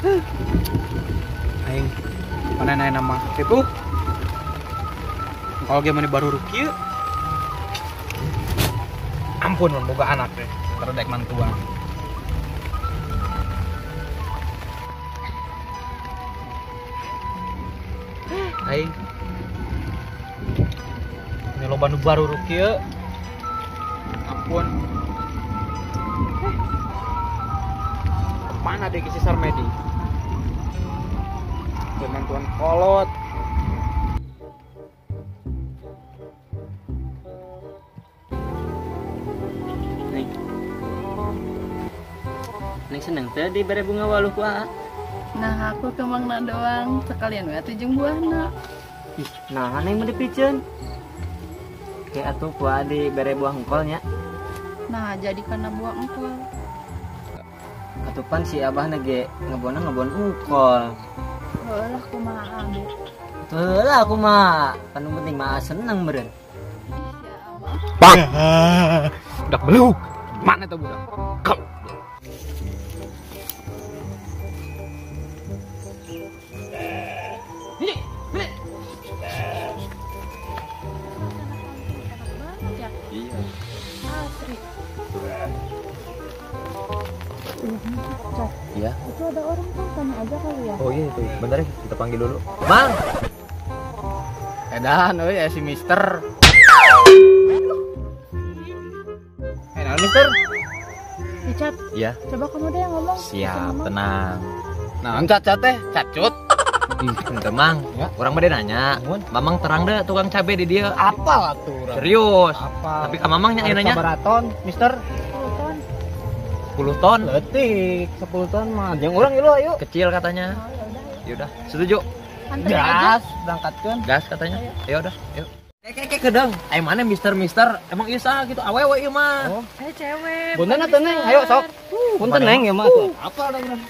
Aing mana nanya nama itu? Kalau gimana baru ruki? Ampun, boga anak deh, terdek mantuan. Aing, ini loba nu baru ruki. Ampun. Mana deh si Sarmedi? Mantuan kolot. Neng, Neng seneng teh dibere bunga waluh ku aa. Nah aku kemangna doang, sekalian we atuh jeung buahna. Ih, nah Neng mah dipiceun. Kayak atuh ku aa dibere buah engkol nya. Nah jadi karena buah engkol. Atuh pan si abah ge ngebonna ngebon engkol. Heulah kumaha abe. Heulah kumaha, kan penting mah seneng meureun. Bang. Budak beluk. Mana tuh budak? Kau. Iya. Asri. Iya. Itu ada orang tuh, tanya aja kali ya. Oh iya itu, bentar ya, kita panggil dulu. Bang. Edan, euy si Mister. Nah, Mister. Dicat. Iya. Coba kamu deh yang ngomong. Siap, tenang. Nah, cacat teh, cacut. Ih, tenang. Ya. Orang mah dia nanya. Mamang terang deh tukang cabe di dia. Apal atuh. Serius. Apal. Tapi ka Mamang nya nanya. Sabaraton, Mister. 10 ton. Letik, 10 ton mah. Jeung urang ieu ayo. Kecil katanya. Oh, ya udah. Ya udah, setuju. Gas, berangkatkeun. Gas katanya. Ya udah, yuk. Kayak kedeng. Ayo mana Mister emang ieu saha gitu awewe ieu mah. Oh. Eh cewek. Punten atuh Neng, ayo sok. Punten Neng ya mah atuh. Apa da urang?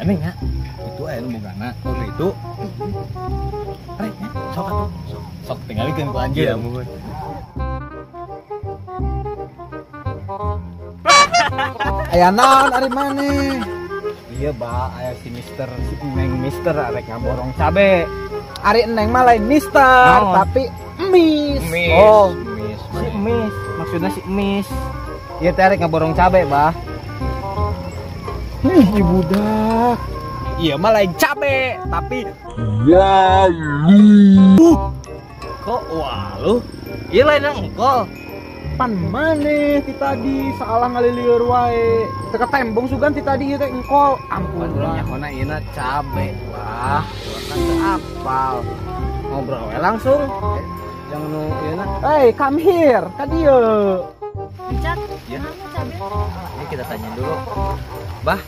Neng ya. Itu aya nu bogana. Oh itu. Rek, sok atuh. Sok. Sok tinggalikeun ku anjeun. Iya, muhun. Aya naon ari maneh? Iya, Ba, aya si Mister, si Neng Mister arek ngaborong cabe. Ari Neng mah lain Mister, oh, tapi Miss. Miss. Oh, Miss. Si Miss, maksudnya si Miss. Ieu teh arek ngaborong cabe, Bah. Ih, budak. Iya mah lain cabe, tapi walu. Kok walu? Iya lain engkol. Pan maneh ti tadi salah ngalilieur wae. Teu tembong sugan ti tadi ieu teh engkol. Ampun urang nyahona ieu cabe. Wah, urang kan teu apal. Ngobrol we langsung. Jangan nu ieu na. Hey, come here, ka dieu. Cat, ya. Mana cabe? Ini kita tanyain dulu. Bah,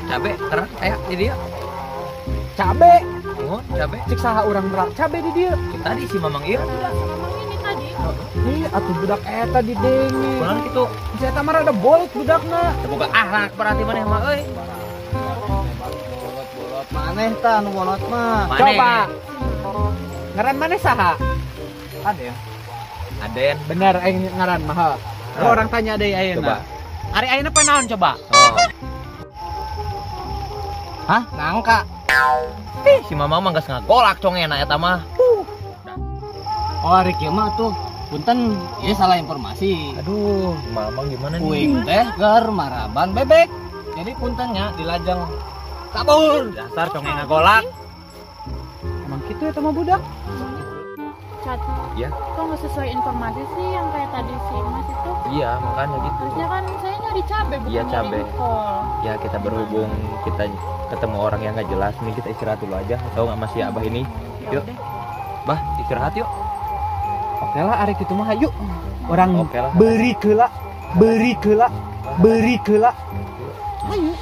cabe terang aya di dieu. Cabe. Oh, cabe. Cik saha urang merak cabe di dieu. Cik tadi si Mamang ieu. Mamang ini tadi. Ih, atuh budak eta di denge. Kunaon kitu? Si eta mah rada bolot budakna. Teu boga akhlak berarti maneh mah euy. Bolot-bolot maneh tah nu bolot mah. Coba. Ngaran maneh saha? Aden. Aden. Bener aing ngaran mah. Oh, orang tanya deui ayeuna. Coba. Ari ayeuna poe naon coba? Oh. Hah? Nangka. Ih, si Mamang mah geus ngagolak congena eta mah. Oh, ari kieu mah tuh. Punten, ieu salah informasi. Aduh, Mamang gimana nih? Uing teh keur maraban bebek. Jadi puntennya dilajeng kabur. Dasar congeng ngagolak. Emang kitu eta mah budak? Cat. Iya. Kok nggak sesuai informasi sih yang kayak tadi si Mas itu? Iya, makanya gitu. Harusnya kan saya nyari cabe bukan iya, nyari engkol. Ya, kita berhubung kita ketemu orang yang nggak jelas, nih kita istirahat dulu aja. Tahu nggak masih abah ini? Ya yuk. udah. Bah, istirahat yuk. Oke lah, ari kitu mah hayu. Orang oke lah. Beri keula, beri keula, beri keula. Hayu.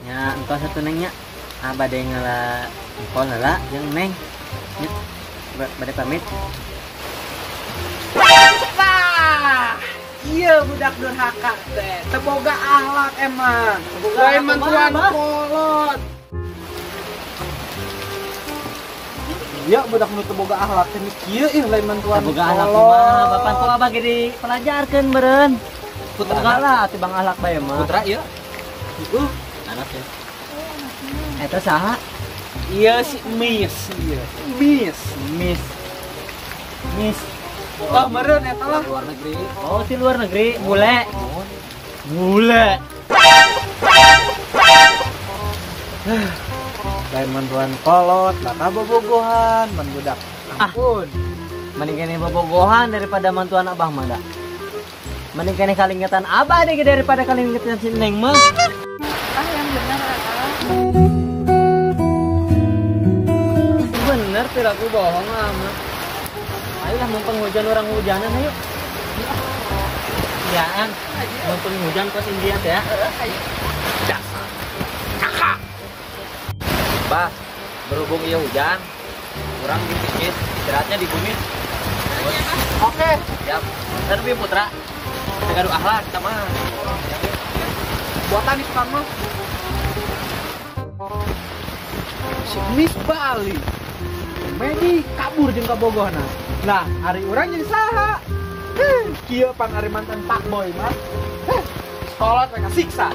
Ya, engkau satu nengnya. Abah bade ngala engkol heula jeung Neng. Nya, bade pamit. Tah, iya budak durhaka teh. Teu boga akhlak emang. Lain mantuan kolot. Iya budak nu teu boga akhlak teh kieu ih lain mantuan. Boga akhlak mah bapak ku abah ge dipelajarkeun meureun. Putra lah tibang akhlak bae mah. Putra ieu. Heeh, anak ya. Eta saha? Iya si Miss ieu. Miss, Miss. Miss. Oh, meureun eta lah. Luar negeri. Oh, si luar negeri, bule. Bule. Lain mantuan kolot, bakal bobogohan, man budak. Ampun. Mending kene bobogohan daripada mantuan abah mah da. Mending kene kalingetan abah deh daripada kalingetan si Neng mah. Ah, yang benar ah. Bener tidak aku bohong ah mah. Ayolah mumpung hujan orang hujanan ayo. Iyaan, mumpung hujan kos India teh ya. Ayo. Dasar. Kakak. Bah, berhubung iya hujan, kurang dikit istirahatnya di bumi. Oke, siap. Ntar bi putra, gaduh akhlak sama. Buatan di tukang mah. Si Miss Bali, Medi kabur jeung kabogohna. Nah, ari urang jeung saha? Kieu pan ari mantan Pak Boy mah. Sekolah mereka siksa.